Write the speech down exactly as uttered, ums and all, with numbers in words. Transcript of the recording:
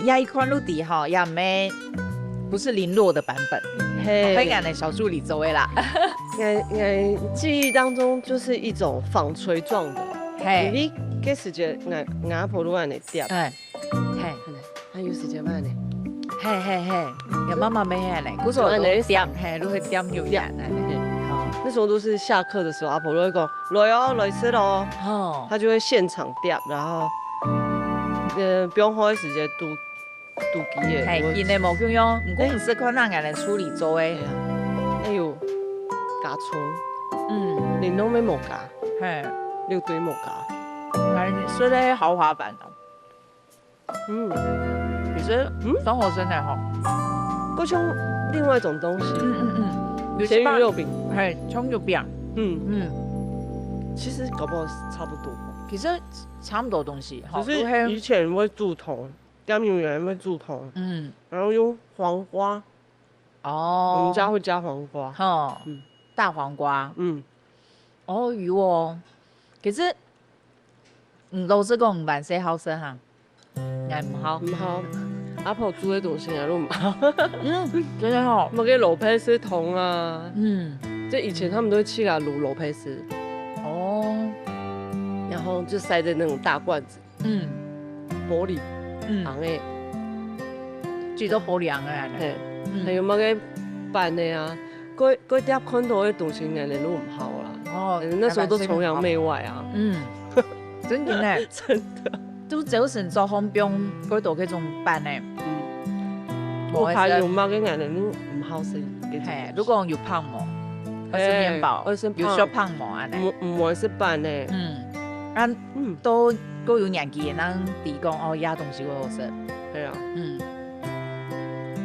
也一看就知吼，也毋係，不是零落的版本，係，係𠊎个小助理做个啦。我我記憶當中就是一種紡錘狀的，係，你該時節我我阿婆都恁樣疊，哎，係，還有時節慢呢，係係係，有媽媽咩係呢，故所就恁樣都點係，都會點油鹽恁樣。那時候都是下課的時候，阿婆都會講來哦，來食哦，哦，她就會現場疊，然後呃，放學的時節都都記得，係，我今日無共樣，毋過毋係看人家个助理做个哎，呀，哎呦，加蔥，嗯，你攏沒無加，係，六堆無加，還說个豪華版哦，嗯，其實嗯生活真的吼，過像另外一種東西，嗯嗯嗯，有鹹些吧魚肉餅，係蔥油餅，嗯，嗯，其實搞不好是差不多，其實差不多東西，吼，只是都係以前會煮湯，店員會煮湯，嗯，然後用黃瓜，我哦們，家會加黃瓜，吼嗯，大黃瓜，嗯，哦，有哦，其實，嗯，老實講，毋係好食哈，𠊎毋好，毋好，阿婆煮个東西啊，都毋好，嗯，真的吼，麼个蘿蔔絲湯啊，嗯，就以前他們都會去啊滷蘿蔔絲，哦，然後就塞在那種大罐子，嗯玻璃嗯，糖诶，最多玻璃糖个呢，嘿，嗯還有麼个粄个啊，該該碟看到个東西，𠊎等都毋好啦。哦，那時候都崇洋媚外啊，嗯，真的呢，真的。都朝晨早上放幾多該種粄呢，嗯，無我怕有麼个，𠊎等都毋好食。係，如果有粄無，愛食麵包，愛食粄有食粄無恁呢，毋毋會食粄呢，嗯，啊，嗯，都都有年紀个人知講哦，這東西會好食，係啊，嗯，